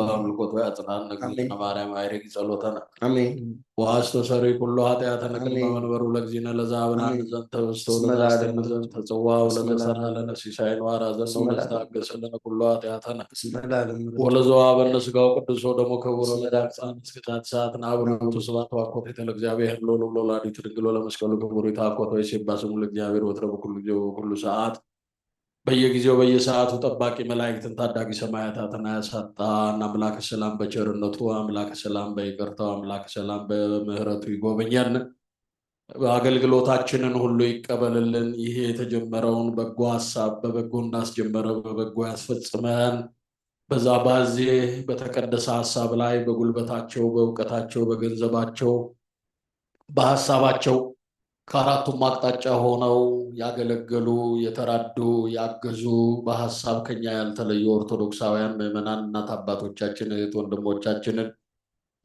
በአምልኮቱ ያጽናን። እግዝእትነ ማርያም አይርግ ጸሎተነ ወአስተሰሪ ኩሎ ኃጢአተነ ቅድመ መንበሩ ለእግዚእነ ለዘአብልዓነ ዘንተ በስቶ ለዘአስተነ ዘንተ ጽዋ ወለዘሠራ ለነ ሲሳይን ወአራዘነ ወለዘታገሰ ለነ ኩሎ ኃጢአተነ ወለዘወሀበነ ሥጋው ቅዱስ ወደሙ ክቡር ወለዘአብጽሐነ እስከ ዛቲ ሰዓት ናብርቱ ስብሐት ወአኮቴተ ለእግዚአብሔር ሎሉ ወለወላዲቱ ድንግል ወለመስቀሉ ክቡር ይትሐኮተ ወይሴባ ስሙ ለእግዚአብሔር ወትረ በኩሉ ጊዜ ወበኩሉ ሰዓት። በየጊዜው በየሰዓቱ ጠባቂ መላእክትን ታዳጊ ሰማያታትን አያሳጣን። አምላከ ሰላም በቸርነቱ፣ አምላከ ሰላም በይቅርታው፣ አምላከ ሰላም በምሕረቱ ይጎበኛን። አገልግሎታችንን ሁሉ ይቀበልልን። ይሄ የተጀመረውን በጎ ሀሳብ በበጎ እንዳስጀመረ በበጎ ያስፈጽመን። በዛ ባዜ በተቀደሰ ሀሳብ ላይ በጉልበታቸው፣ በእውቀታቸው፣ በገንዘባቸው፣ በሀሳባቸው ከአራቱም አቅጣጫ ሆነው ያገለገሉ፣ የተራዱ፣ ያገዙ፣ በሀሳብ ከኛ ያልተለዩ ኦርቶዶክሳውያን ምዕመናን እናት አባቶቻችን፣ እህት ወንድሞቻችንን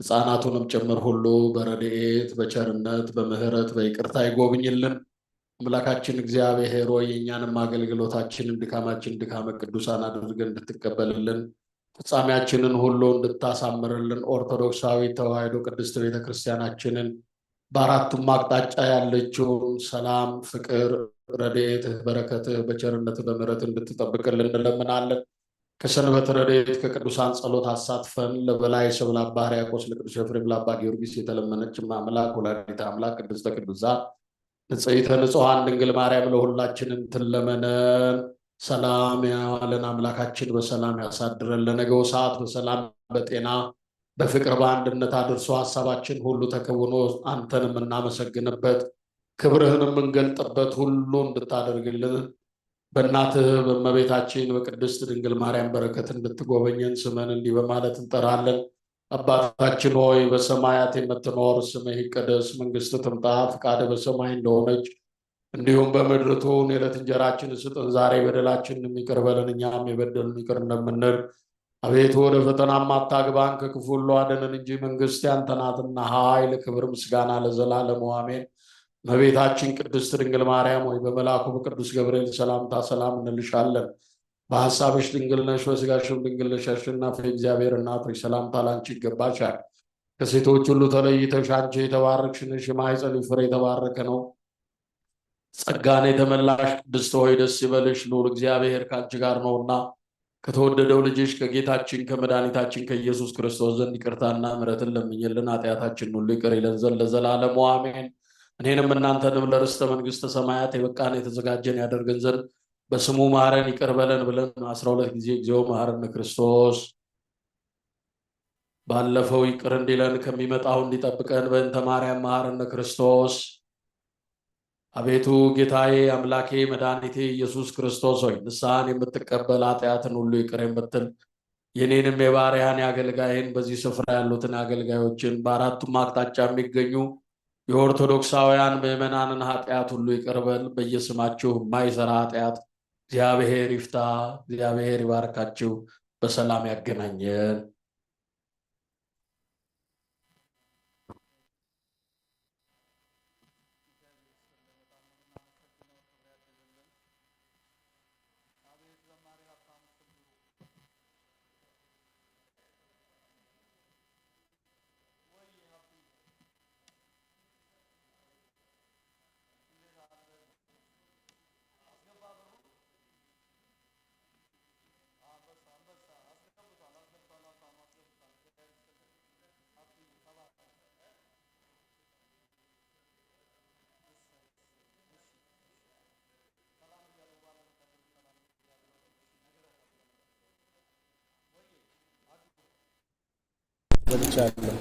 ሕፃናቱንም ጭምር ሁሉ በረድኤት፣ በቸርነት፣ በምሕረት፣ በይቅርታ ይጎብኝልን። አምላካችን እግዚአብሔር ሆይ የእኛንም አገልግሎታችንን ድካማችን ድካመ ቅዱሳን አድርገን እንድትቀበልልን፣ ፍጻሜያችንን ሁሉ እንድታሳምርልን፣ ኦርቶዶክሳዊ ተዋሕዶ ቅድስት ቤተክርስቲያናችንን በአራቱም አቅጣጫ ያለችውን ሰላም፣ ፍቅር፣ ረድኤትህ፣ በረከትህ በቸርነት በምሕረት እንድትጠብቅልን እንለምናለን። ከሰንበት ረድኤት ከቅዱሳን ጸሎት አሳትፈን ለበላይ ሰብ ለአባ ሕርያቆስ ለቅዱስ ኤፍሬም ለአባ ጊዮርጊስ የተለመነች አምላክ ወላዲተ አምላክ ቅድስተ ቅዱሳን ንጽሕተ ንጹሐን ድንግል ማርያም ለሁላችንም ትለመነን። ሰላም ያዋለን አምላካችን በሰላም ያሳድረን። ለነገው ሰዓት በሰላም በጤና በፍቅር በአንድነት አድርሶ ሀሳባችን ሁሉ ተከውኖ አንተን የምናመሰግንበት ክብርህን የምንገልጥበት ሁሉ እንድታደርግልን በእናትህ በእመቤታችን በቅድስት ድንግል ማርያም በረከት እንድትጎበኘን ስመን እንዲህ በማለት እንጠራለን። አባታችን ሆይ በሰማያት የምትኖር፣ ስምህ ይቀደስ፣ መንግስትህ ትምጣ፣ ፈቃድህ በሰማይ እንደሆነች እንዲሁም በምድር ትሁን። የዕለት እንጀራችንን ስጠን ዛሬ፣ በደላችንን ይቅር በለን እኛም የበደሉንን ይቅር እንደምንል። አቤቱ ወደ ፈተናም አታግባን፣ ከክፉ ሁሉ አድነን እንጂ መንግስት ያንተ ናትና፣ ኃይል፣ ክብር፣ ምስጋና ለዘላለሙ አሜን። እመቤታችን ቅድስት ድንግል ማርያም ሆይ በመልአኩ በቅዱስ ገብርኤል ሰላምታ ሰላም እንልሻለን። በሐሳብሽ ድንግል ነሽ፣ በሥጋሽም ድንግል ነሽ። አሸናፊ እግዚአብሔር እናት ሆይ ሰላምታ ላንቺ ይገባሻል። ከሴቶች ሁሉ ተለይተሽ አንቺ የተባረክሽ ነሽ፣ የማኅፀንሽ ፍሬ የተባረከ ነው። ጸጋን የተመላሽ ቅድስት ሆይ ደስ ይበልሽ፣ ልዑል እግዚአብሔር ከአንቺ ጋር ነውና ከተወደደው ልጅሽ ከጌታችን ከመድኃኒታችን ከኢየሱስ ክርስቶስ ዘንድ ይቅርታና ምሕረትን ለምኝልን ኃጢአታችንን ሁሉ ይቅር ይለን ዘንድ ለዘላለሙ አሜን። እኔንም እናንተንም ለርስተ መንግሥተ ሰማያት የበቃን የተዘጋጀን ያደርገን ዘንድ በስሙ ማረን ይቅር በለን ብለን 12 ጊዜ እግዚኦ መሐረነ ክርስቶስ። ባለፈው ይቅር እንዲለን ከሚመጣው እንዲጠብቀን በእንተ ማርያም መሐረነ ክርስቶስ። አቤቱ ጌታዬ አምላኬ መድኃኒቴ ኢየሱስ ክርስቶስ ሆይ ንስሐን የምትቀበል ኃጢአትን ሁሉ ይቅር የምትል የኔንም የባሪያን የአገልጋይን በዚህ ስፍራ ያሉትን አገልጋዮችን በአራቱም አቅጣጫ የሚገኙ የኦርቶዶክሳውያን ምዕመናንን ኃጢአት ሁሉ ይቅር በል። በየስማችሁ የማይሰራ ኃጢአት እግዚአብሔር ይፍታ። እግዚአብሔር ይባርካችሁ፣ በሰላም ያገናኘን። በልቻለሁ።